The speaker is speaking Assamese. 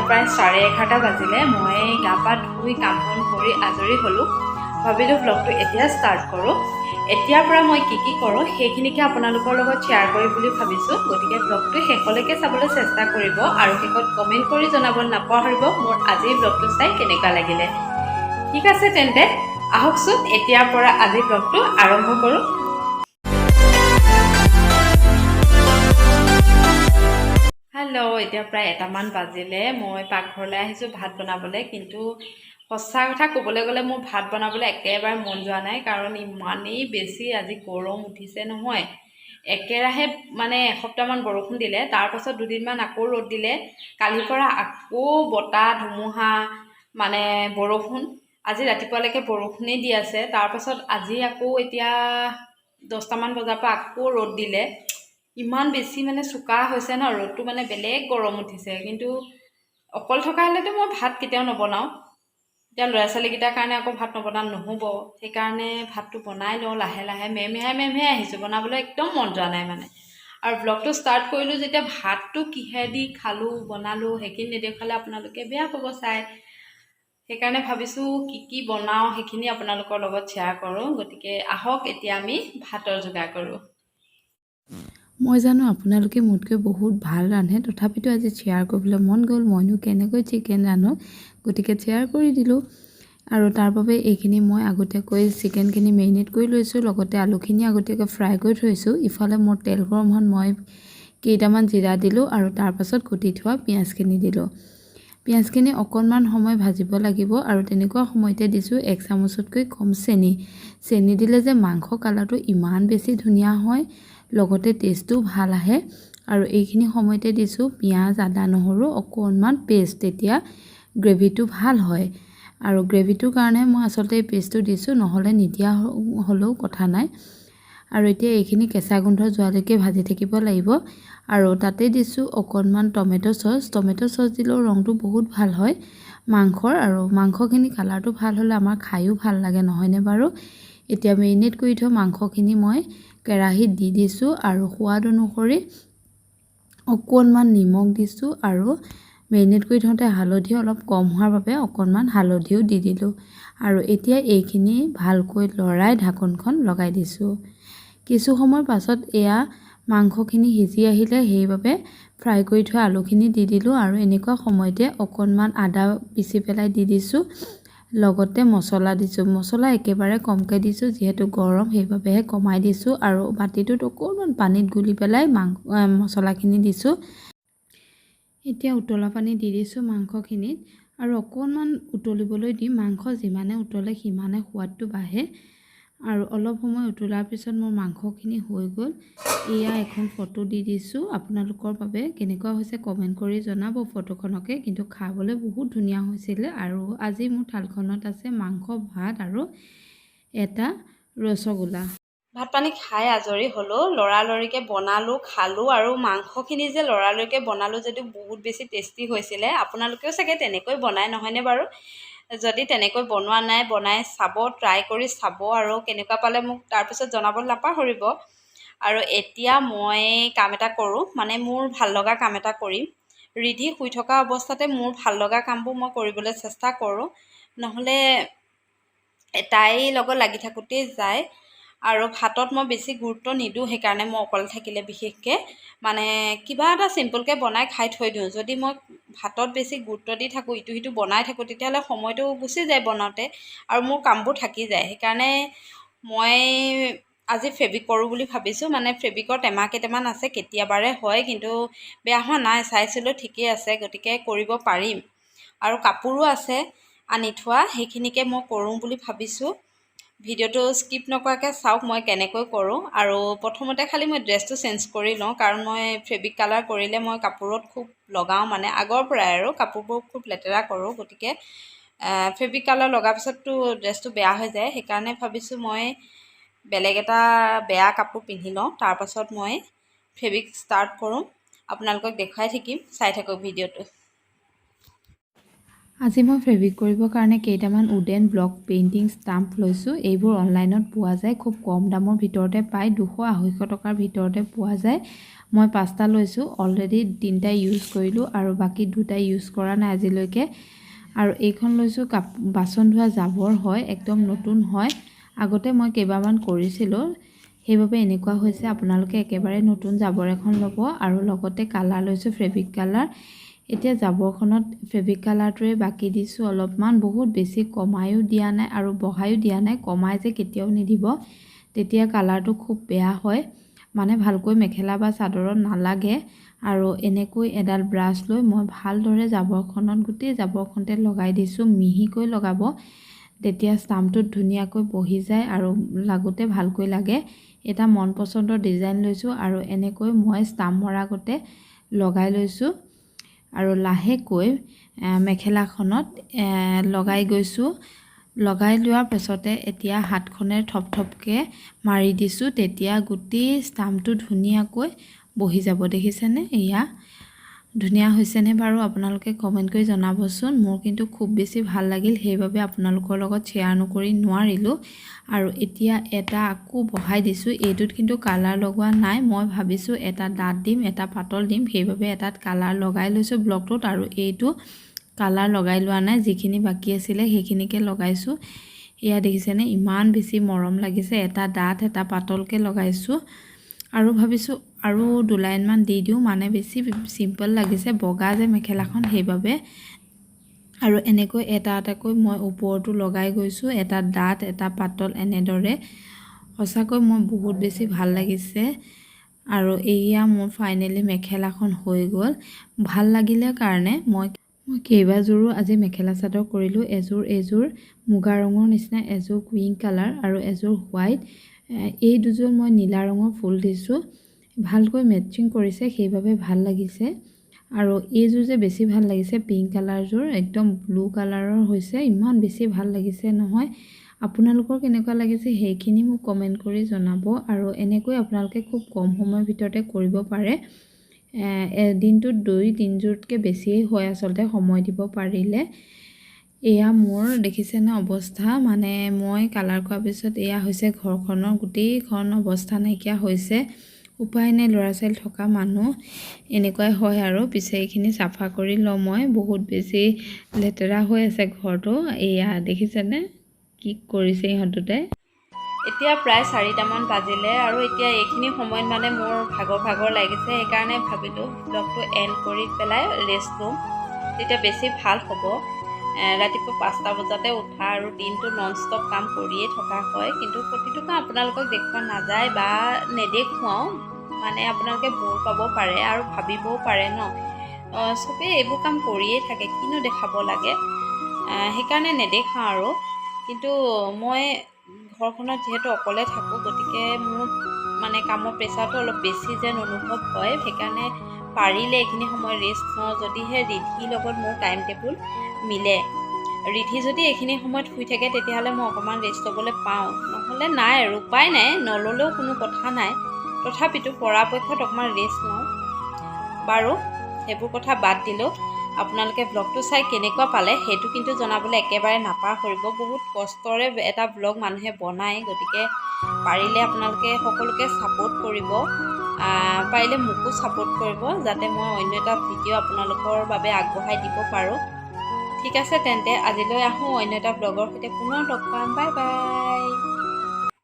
প্ৰায় 11:30 বাজিলে। মই গা পা ধুই কাম বন কৰি আজৰি হ'লোঁ। ভাবিলোঁ ব্লগটো এতিয়া ষ্টাৰ্ট কৰোঁ। এতিয়াৰ পৰা মই কি কি কৰোঁ, সেইখিনিকে আপোনালোকৰ লগত শ্বেয়াৰ কৰিম বুলি ভাবিছোঁ। গতিকে ব্লগটো শেষলৈকে চাবলৈ চেষ্টা কৰিব আৰু শেষত কমেণ্ট কৰি জনাব নাপাহৰিব মোৰ আজিৰ ব্লগটো চাই কেনেকুৱা লাগিলে। ঠিক আছে তেন্তে, আহকচোন, এতিয়াৰ পৰা আজিৰ ব্লগটো আৰম্ভ কৰোঁ। হেল্ল', এতিয়া প্ৰায় 1টামান বাজিলে। মই পাকঘৰলৈ আহিছোঁ ভাত বনাবলৈ। কিন্তু সঁচা কথা ক'বলৈ গ'লে মোৰ ভাত বনাবলৈ একেবাৰে মন যোৱা নাই, কাৰণ ইমানেই বেছি আজি গৰম উঠিছে নহয়। একেৰাহে মানে এসপ্তাহমান বৰষুণ দিলে, তাৰপাছত দুদিনমান আকৌ ৰ'দ দিলে, কালিৰ পৰা আকৌ বতাহ ধুমুহা, মানে বৰষুণ। আজি ৰাতিপুৱালৈকে বৰষুণেই দি আছে। তাৰপাছত আজি আকৌ এতিয়া 10টামান বজাৰ পৰা আকৌ ৰ'দ দিলে। ইমান বেছি মানে চোকা হৈছে ন ৰ'দটো, মানে বেলেগ গৰম উঠিছে। কিন্তু অকল থকা হ'লেতো মই ভাত কেতিয়াও নবনাওঁ। এতিয়া ল'ৰা ছোৱালীকেইটাৰ কাৰণে আকৌ ভাত নবনালে নহ'ব। সেইকাৰণে ভাতটো বনাই লওঁ লাহে লাহে। মেৰমেৰাই মেৰমেৰাই আহিছোঁ, বনাবলৈ একদম মন যোৱা নাই মানে। আৰু ব্লগটো ষ্টাৰ্ট কৰিলোঁ যেতিয়া, ভাতটো কিহেদি খালোঁ, বনালোঁ, সেইখিনি নেদেখুৱালে আপোনালোকে বেয়া পাব চাই। সেইকাৰণে ভাবিছোঁ কি কি বনাওঁ, সেইখিনি আপোনালোকৰ লগত শ্বেয়াৰ কৰোঁ। গতিকে আহক, এতিয়া আমি ভাতৰ যোগাৰ কৰোঁ। মই জানো আপোনালোকে মোতকৈ বহুত ভাল ৰান্ধে, তথাপিতো আজি শ্বেয়াৰ কৰিবলৈ মন গ'ল, মইনো কেনেকৈ চিকেন ৰান্ধো। গতিকে শ্বেয়াৰ কৰি দিলোঁ। আৰু তাৰ বাবে এইখিনি মই আগতীয়াকৈ চিকেনখিনি মেৰিনেট কৰি লৈছোঁ, লগতে আলুখিনি আগতীয়াকৈ ফ্ৰাই কৰি থৈছোঁ। ইফালে মোৰ তেল গৰম হোৱাত মই কেইটামান জিৰা দিলোঁ আৰু তাৰপাছত কুটি থোৱা পিঁয়াজখিনি দিলোঁ। পিঁয়াজখিনি অকণমান সময় ভাজিব লাগিব আৰু তেনেকুৱা সময়তে দিছোঁ এক চামুচতকৈ কম চেনি। চেনি দিলে যে মাংস কালাৰটো ইমান বেছি ধুনীয়া হয়, লগতে টেষ্টটোও ভাল আহে। আৰু এইখিনি সময়তে দিছোঁ পিঁয়াজ, আদা, নহৰু অকণমান পেষ্ট। তেতিয়া গ্ৰেভিটো ভাল হয় আৰু গ্ৰেভিটোৰ কাৰণে মই আচলতে এই পেষ্টটো দিছোঁ, নহ'লে নিদিয়া হ'লেও কথা নাই। আৰু এতিয়া এইখিনি কেঁচা গোন্ধ যোৱালৈকে ভাজি থাকিব লাগিব। আৰু তাতে দিছোঁ অকণমান টমেট' চচ। টমেট' চচ দিলেও ৰংটো বহুত ভাল হয় মাংসৰ আৰু মাংসখিনি কালাৰটো ভাল হ'লে আমাৰ খায়ো ভাল লাগে, নহয়নে বাৰু? এতিয়া মেৰিনেট কৰি থোৱা মাংসখিনি মই কেৰাহীত দি দিছোঁ আৰু সোৱাদ অনুসৰি অকণমান নিমখ দিছোঁ আৰু মেৰিনেট কৰি থওঁতে হালধি অলপ কম হোৱাৰ বাবে অকণমান হালধিও দি দিলোঁ। আৰু এতিয়া এইখিনি ভালকৈ লৰাই ঢাকোনখন লগাই দিছোঁ। কিছু সময়ৰ পাছত এয়া মাংসখিনি সিজি আহিলে, সেইবাবে ফ্ৰাই কৰি থোৱা আলুখিনি দি দিলোঁ। আৰু এনেকুৱা সময়তে অকণমান আদা পিচি পেলাই দি দিছোঁ, লগতে মছলা দিছোঁ। মছলা একেবাৰে কমকৈ দিছোঁ, যিহেতু গৰম, সেইবাবেহে কমাই দিছোঁ। আৰু বাতিটোত অকণমান পানীত গুলি পেলাই মাংস মছলাখিনি দিছোঁ। এতিয়া উতলা পানী দি দিছোঁ মাংসখিনিত আৰু অকণমান উতলিবলৈ দিম। মাংস যিমানে উতলে, সিমানে সোৱাদটো বাঢ়ে। আৰু অলপ সময় উতলাৰ পিছত মোৰ মাংসখিনি হৈ গ'ল। এয়া এখন ফটো দি দিছোঁ আপোনালোকৰ বাবে। কেনেকুৱা হৈছে কমেণ্ট কৰি জনাব ফটোখনকে। কিন্তু খাবলৈ বহুত ধুনীয়া হৈছিলে। আৰু আজি মোৰ থালখনত আছে মাংস, ভাত আৰু এটা ৰসগোল্লা। ভাত পানী খাই আজৰি হ'লোঁ। লৰালৰিকৈ বনালোঁ, খালোঁ। আৰু মাংসখিনি যে লৰালৰিকৈ বনালোঁ যদিও বহুত বেছি টেষ্টি হৈছিলে। আপোনালোকেও চাগে তেনেকৈ বনায়, নহয়নে বাৰু? যদি তেনেকৈ বনোৱা নাই, বনাই চাব, ট্ৰাই কৰি চাব আৰু কেনেকুৱা পালে মোক তাৰপিছত জনাব নাপাহৰিব। আৰু এতিয়া মই কাম এটা কৰোঁ, মানে মোৰ ভাল লগা কাম এটা কৰিম। ৰিধি শুই থকা অৱস্থাতে মোৰ ভাল লগা কামবোৰ মই কৰিবলৈ চেষ্টা কৰোঁ, নহ'লে তাইৰ লগত লাগি থাকোঁতেই যায়। আৰু ভাতত মই বেছি গুৰুত্ব নিদিওঁ। সেইকাৰণে মই অকলে থাকিলে বিশেষকৈ মানে কিবা এটা চিম্পুলকৈ বনাই খাই থৈ দিওঁ। যদি মই ভাতত বেছি গুৰুত্ব দি থাকোঁ, ইটো সিটো বনাই থাকোঁ, তেতিয়াহ'লে সময়টো গুচি যায় বনাওঁতে আৰু মোৰ কামবোৰ থাকি যায়। সেইকাৰণে মই আজি ফেব্ৰিক কৰোঁ বুলি ভাবিছোঁ। মানে ফেব্ৰিকৰ টেমা কেইটামান আছে, কেতিয়াবাৰে হয়, কিন্তু বেয়া হোৱা নাই, চাইছিলোঁ, ঠিকেই আছে। গতিকে কৰিব পাৰিম। আৰু কাপোৰো আছে আনি থোৱা, সেইখিনিকে মই কৰোঁ বুলি ভাবিছোঁ। ভিডিঅ'টো স্কিপ নকৰাকৈ চাওক মই কেনেকৈ কৰোঁ। আৰু প্ৰথমতে খালি মই ড্ৰেছটো চেঞ্জ কৰি লওঁ, কাৰণ মই ফেব্ৰিক কালাৰ কৰিলে মই কাপোৰত খুব লগাওঁ, মানে আগৰ পৰাই আৰু কাপোৰবোৰ খুব লেতেৰা কৰোঁ। গতিকে ফেব্ৰিক কালাৰ লগাৰ পিছততো ড্ৰেছটো বেয়া হৈ যায়। সেইকাৰণে ভাবিছোঁ মই বেলেগ এটা বেয়া কাপোৰ পিন্ধি লওঁ, তাৰপাছত মই ফেব্ৰিক ষ্টাৰ্ট কৰোঁ। আপোনালোকক দেখুৱাই থাকিম, চাই থাকক ভিডিঅ'টো। আজি মই ফেব্ৰিক কৰিবৰ কাৰণে কেইটামান উডেন ব্লক পেইণ্টিং ষ্টাম্প লৈছোঁ। এইবোৰ অনলাইনত পোৱা যায়, খুব কম দামৰ ভিতৰতে পায়, 200-250 টকাৰ ভিতৰতে পোৱা যায়। মই 5টা লৈছোঁ, অলৰেডি 3টা ইউজ কৰিলোঁ আৰু বাকী 2টা ইউজ কৰা নাই আজিলৈকে। আৰু এইখন লৈছোঁ বাচন ধোৱা জাবৰ হয়, একদম নতুন হয়। আগতে মই কেইবাৰমান কৰিছিলোঁ, সেইবাবে এনেকুৱা হৈছে। আপোনালোকে একেবাৰে নতুন জাবৰ এখন ল'ব আৰু লগতে কালাৰ লৈছোঁ ফেব্ৰিক কালাৰ। এতিয়া জাবৰখনত ফেব্ৰিক কালাৰটোৰে বাকি দিছোঁ অলপমান, বহুত বেছি কমায়ো দিয়া নাই আৰু বঢ়ায়ো দিয়া নাই। কমাই যে কেতিয়াও নিদিব, তেতিয়া কালাৰটো খুব বেয়া হয়, মানে ভালকৈ মেখেলা বা চাদৰত নালাগে। আৰু এনেকৈ এডাল ব্ৰাছ লৈ মই ভালদৰে জাবৰখনত গোটেই জাবৰখনতে লগাই দিছোঁ। মিহিকৈ লগাব, তেতিয়া ষ্টাম্পটোত ধুনীয়াকৈ বহি যায় আৰু লাগোতে ভালকৈ লাগে। এটা মন পচন্দৰ ডিজাইন লৈছোঁ আৰু এনেকৈ মই ষ্টাম্প মৰা আগতে লগাই লৈছোঁ আৰু লাহেকৈ মেখেলাখনত লগাই গৈছোঁ। লগাই লোৱাৰ পাছতে এতিয়া হাতখনেৰে থপথপকৈ মাৰি দিছোঁ, তেতিয়া গোটেই ষ্টাম্পটো ধুনীয়াকৈ বহি যাব। দেখিছেনে? এয়া ধুনীয়া হৈছেনে বাৰু? আপোনালোকে কমেণ্ট কৰি জনাবচোন। মোৰ কিন্তু খুব বেছি ভাল লাগিল, সেইবাবে আপোনালোকৰ লগত শ্বেয়াৰ নকৰি নোৱাৰিলোঁ। আৰু এতিয়া এটা আকৌ বহাই দিছোঁ। এইটোত কিন্তু কালাৰ লগোৱা নাই, মই ভাবিছোঁ এটা ডাঠ দিম, এটা পাতল দিম, সেইবাবে এটাত কালাৰ লগাই লৈছোঁ ব্লকটোত। আৰু এইটো কালাৰ লগাই লোৱা নাই, যিখিনি বাকী আছিলে সেইখিনিকে লগাইছোঁ। এয়া দেখিছেনে? ইমান বেছি মৰম লাগিছে। এটা ডাঠ এটা পাতলকৈ লগাইছোঁ আৰু ভাবিছোঁ আৰু দুলাইনমান দি দিওঁ, মানে বেছি চিম্পল লাগিছে, বগা যে মেখেলাখন, সেইবাবে। আৰু এনেকৈ এটা এটাকৈ মই ওপৰতো লগাই গৈছোঁ, এটা ডাঠ এটা পাতল এনেদৰে। সঁচাকৈ মই বহুত বেছি ভাল লাগিছে। আৰু এয়া মোৰ ফাইনেলি মেখেলাখন হৈ গ'ল। ভাল লাগিলে কাৰণে মই কেইবাযোৰো আজি মেখেলা চাদৰ কৰিলোঁ। এযোৰ এইযোৰ মুগা ৰঙৰ নিচিনা, এযোৰ পিংক কালাৰ আৰু এযোৰ হোৱাইট। এই দুযোৰ মই নীলা ৰঙৰ ফুল দিছোঁ, ভালকৈ মেটচিং কৰিছে, সেইবাবে ভাল লাগিছে। আৰু এইযোৰ যে বেছি ভাল লাগিছে, পিংক কালাৰযোৰ একদম ব্লু কালাৰৰ হৈছে, ইমান বেছি ভাল লাগিছে নহয়। আপোনালোকৰ কেনেকুৱা লাগিছে সেইখিনি মোক কমেণ্ট কৰি জনাব। আৰু এনেকৈ আপোনালোকে খুব কম সময়ৰ ভিতৰতে কৰিব পাৰে, দিনটোত 2-3যোৰতকৈ বেছিয়েই হয় আচলতে সময় দিব পাৰিলে। এয়া মোৰ দেখিছেনে অৱস্থা, মানে মই কালাৰ কৰাৰ পিছত এয়া হৈছে ঘৰখনৰ গোটেইখন অৱস্থা নাইকিয়া হৈছে। উপায় নাই, ল'ৰা ছোৱালী থকা মানুহ এনেকুৱাই হয়। আৰু পিছে এইখিনি চাফা কৰি লওঁ মই, বহুত বেছি লেতেৰা হৈ আছে ঘৰটো। এয়া দেখিছেনে কি কৰিছে ইহঁত দুটাই। এতিয়া প্ৰায় 4টামান বাজিলে আৰু এতিয়া এইখিনি সময়ত মানে মোৰ ভাগৰ ভাগৰ লাগিছে, সেইকাৰণে ভাবিলোঁ ব্লগটো এণ্ড কৰি পেলাই ৰেষ্ট ল'ম, তেতিয়া বেছি ভাল হ'ব। ৰাতিপুৱা 5টা বজাতে উঠা আৰু দিনটো নন ষ্টপ কাম কৰিয়ে থকা হয়, কিন্তু প্ৰতিটো কাম আপোনালোকক দেখুওৱা নাযায় বা নেদেখুৱাওঁ, মানে আপোনালোকে ব'ৰ পাব পাৰে আৰু ভাবিবও পাৰে ন, চবেই এইবোৰ কাম কৰিয়ে থাকে, কিনো দেখাব লাগে, সেইকাৰণে নেদেখাওঁ আৰু। কিন্তু মই ঘৰখনত যিহেতু অকলে থাকোঁ, গতিকে মোৰ মানে কামৰ প্ৰেছাৰটো অলপ বেছি যেন অনুভৱ হয়, সেইকাৰণে পাৰিলে এইখিনি সময় ৰেষ্ট লওঁ, যদিহে ৰিধিৰ লগত মোৰ টাইম টেবুল মিলে। ৰিধি যদি এইখিনি সময়ত শুই থাকে তেতিয়াহ'লে মই অকণমান ৰেষ্ট ল'বলৈ পাওঁ, নহ'লে নাই আৰু উপায় নাই, নল'লেও কোনো কথা নাই, তথাপিতো পৰাপক্ষত অকণমান ৰেষ্ট লওঁ। বাৰু সেইবোৰ কথা বাদ দিলোঁ। আপোনালোকে ব্লগটো চাই কেনেকুৱা পালে সেইটো কিন্তু জনাবলৈ একেবাৰে নাপাহৰিব। বহুত কষ্টৰে এটা ব্লগ মানুহে বনায়, গতিকে পাৰিলে আপোনালোকে সকলোকে ছাপোৰ্ট কৰিব, পাৰিলে মোকো ছাপোৰ্ট কৰিব, যাতে মই অন্য এটা ভিডিঅ' আপোনালোকৰ বাবে আগবঢ়াই দিব পাৰোঁ। ঠিক আছে তেন্তে, আজিলৈ আহোঁ, অন্য এটা ব্লগৰ সৈতে পুনৰ লগ পাম। Bye bye.